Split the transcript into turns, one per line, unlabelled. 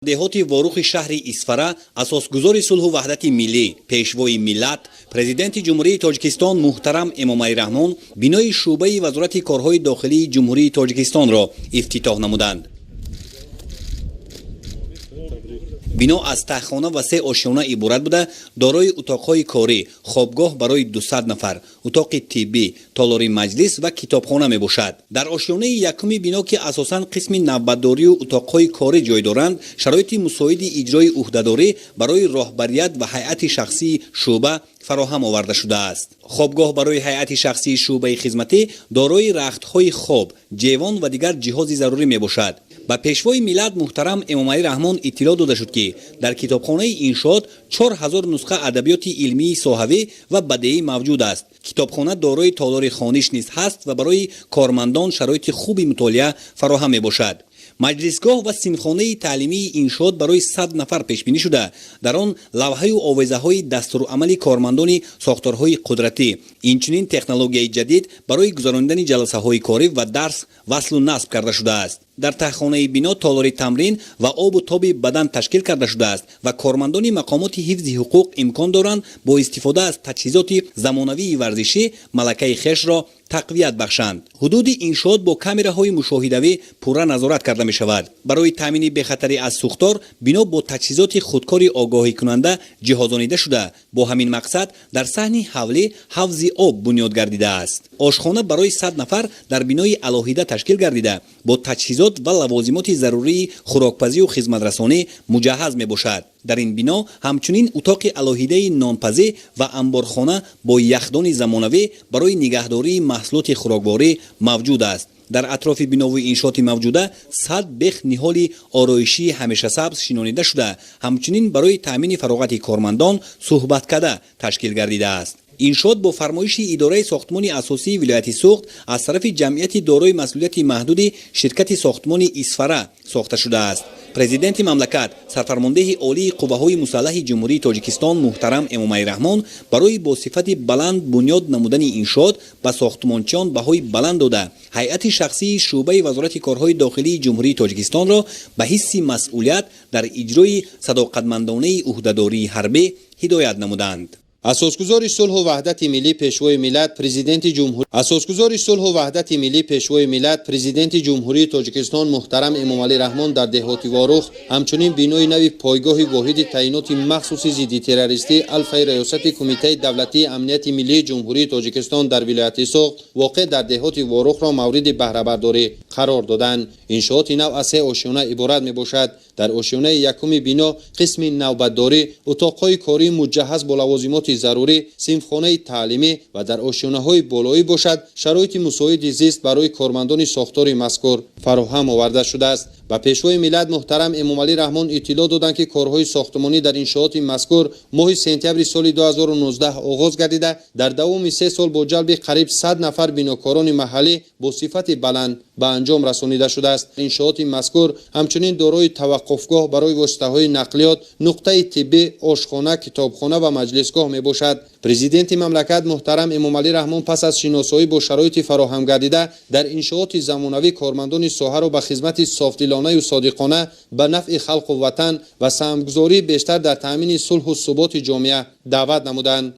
Деҳоти Ворухи шаҳри Исфара асосгузори сулҳу ваҳдати миллӣ, пешвои миллат, Президенти Ҷумҳурии Тоҷикистон муҳтарам Эмомалӣ Раҳмон бинои шӯъбаи Вазорати корҳои дохилии Ҷумҳурии Тоҷикистонро ифтитоҳ намуданд. Бино аз таҳхона ва се ошёна иборат буда, дорои утоқҳои корӣ, хобгоҳ барои 200 нафар, утоқи тиббӣ, толори маҷлис ва китобхона мебошад. Дар ошёнаи якуми бино, ки асосан қисми навбатдорию утоқҳои корӣ ҷой доранд, шароити мусоиди иҷрои ӯҳдадорӣ барои роҳбарият ва ҳайати шахсии шӯъба фароҳам оварда шудааст. Хобгоҳ барои ҳайати шахсии шӯъбаи хизматӣ дорои рахтҳои хоб, ҷевон ва дигар ҷиҳози зарурӣ мебошад. Ба пешвои миллат муҳтарам Эмомалӣ Раҳмон иттилоъ дода шуд, ки дар китобхонаи иншоот 4000 нусха адабиёти илмии соҳавӣ ва бадеӣ мавҷуд аст. Китобхона дорои толори хониш низ ҳаст ва барои кормандон шароити хуби мутолиа фароҳам мебошад. Маҷлисгоҳ ва синфхонаи таълимии иншоот барои 100 нафар пешбинӣ шуда, дар он лавҳаю овезаҳои дастуруамали кормандони сохторҳои қудратӣ, инчунин технологияи ҷадид барои гузаронидани ҷаласаҳои корӣ ва дарс васлу насб карда шудааст. Дар таҳхонаи бино толори тамрин ва обу тоби бадан ташкил карда шудааст ва кормандони мақомоти ҳифзи ҳуқуқ имкон доранд бо истифода аз таҷҳизоти замонавии варзишӣ малакаи хешро тақвият бахшанд. Ҳудуди иншоот бо камераҳои мушоҳидавӣ пурра назорат карда мешавад. Барои таъмини бехатарӣ аз сӯхтор бино бо таҷҳизоти худкори огоҳикунанда ҷиҳозонида шуда, бо ҳамин мақсад дар саҳни ҳавлӣ ҳавзи об бунёд гардидааст. Ошхона барои 100 нафар дар бинои алоҳида ташкил гардида, бо таҷҳизот ва лавозимоти зарурии хӯрокпазию хизматрасонӣ муҷаҳҳаз мебошад. Дар ин бино ҳамчунин утоқи алоҳидаи нонпазӣ ва амборхона бо яхдони замонавӣ барои нигаҳдории маҳсулоти хӯрокворӣ мавҷуд аст. Дар атрофи бинову иншооти мавҷуда 100 бех ниҳоли ороишии ҳамешасабз шинонида шуда, ҳамчунин барои таъмини фароғати кормандон суҳбаткада ташкил гардидааст. Иншоот бо фармоиши идораи сохтмони асосии вилояти Суғд аз тарафи ҷамъияти дорои масъулияти маҳдуди ширкати сохтмони Исфара сохта шудааст. Президенти мамлакат, сарфармондеҳи олии қувваҳои мусаллаҳи Ҷумҳурии Тоҷикистон муҳтарам Эмомалӣ Раҳмон барои бо сифати баланд бунёд намудани иншоот ба сохтмончиён баҳои баланд дода, ҳайати шахсии шӯъбаи Вазорати корҳои дохилии Ҷумҳурии Тоҷикистонро ба ҳисси масъулият дар иҷрои садоқатмандонаи ӯҳдадории ҳарбӣ ҳидоят намуданд.
Асосгузори сулҳу ваҳдати миллӣ, пешвои миллат, Президенти Ҷумҳур Асосгузори сулҳу ваҳдати миллӣ, пешвои миллат, Президенти Ҷумҳурии Тоҷикистон муҳтарам Эмомалӣ Раҳмон дар деҳоти Ворух ҳамчунин бинои нави пойгоҳи воҳиди таъиноти махсуси зидди террористӣ Алфаи Раёсати Кумитаи давлатии амнияти миллии Ҷумҳурии Тоҷикистон дар вилояти Суғд, воқеъ дар деҳоти Ворухро мавриди баҳрабардорӣ қарор доданд. Иншооти нав аз се ошёна иборат мебошад. Дар ошёнаи якуми бино қисми навбатдорӣ, утоқҳои корӣ муҷаҳҳаз бо лавозимоти зарурӣ, синфхонаи таълимӣ ва дар ошёнаҳои болоӣ бошад, шароити мусоиди зист барои кормандони сохтори мазкур фароҳам оварда шудааст. Ба пешвои миллат муҳтарам Эмомалӣ Раҳмон иттилоъ доданд, ки корҳои сохтмонӣ дар иншооти мазкур моҳи сентябри соли 2019 оғоз гардида, дар давоми 3 сол бо ҷалби қариб 100 нафар бинокорони маҳаллӣ бо сифати баланд ба анҷом расонида шудааст. Иншооти мазкур ҳамчунин дорои таваққуфгоҳ барои воситаҳои нақлиёт, нуқтаи тиббӣ, ошхона, китобхона ва маҷлисгоҳ мебошад. Президенти мамлакат муҳтарам Эмомалӣ Раҳмон пас аз шиносоӣ бо шароити фароҳам гардида дар иншооти замонавӣ кормандони соҳаро ба хизмати софдилонаю содиқона ба нафъи халқу ватан ва саҳмгузории бештар дар таъмини сулҳу суботи ҷомеа даъват намуданд.